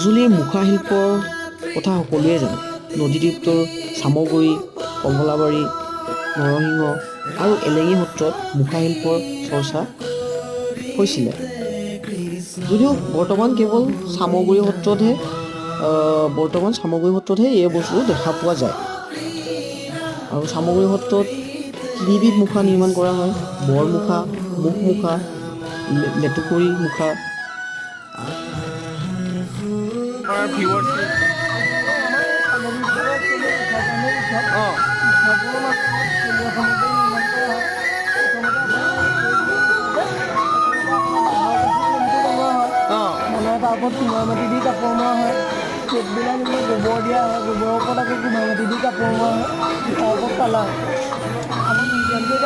মাজুলীৰ মুখাশিল্পৰ কথা সকলোৱে জানে। নদীদ্বীপটোৰ চামগুৰি, কমলাবাৰী, নৰসিংহ আৰু এলেঙী সত্ৰত মুখাশিল্পৰ চৰ্চা হৈছিলে যদিও বৰ্তমান কেৱল চামগুৰি সত্ৰতহে, বৰ্তমান চামগুৰি সত্ৰতহে এই বস্তু দেখা পোৱা যায়। আৰু চামগুৰি সত্ৰত তিনিবিধ মুখা নিৰ্মাণ কৰা হয়: বৰমুখা, মুখমুখা, লেটুকৰি মুখা। আমাৰ ভিউৱাৰ্ছ বনাই তাৰ ওপৰত কুমাৰ মাটি দি কাপোৰ মৰা হয়। কেকবিলাক এইবিলাক গোবৰ দিয়া হয়, গোবৰৰ ওপৰত আকৌ কুমাৰ মাটি দি কাপোৰ মৰা হয়, তাৰ ওপৰত কালাৰ। আমাৰ মিউজিয়ামটো এতিয়া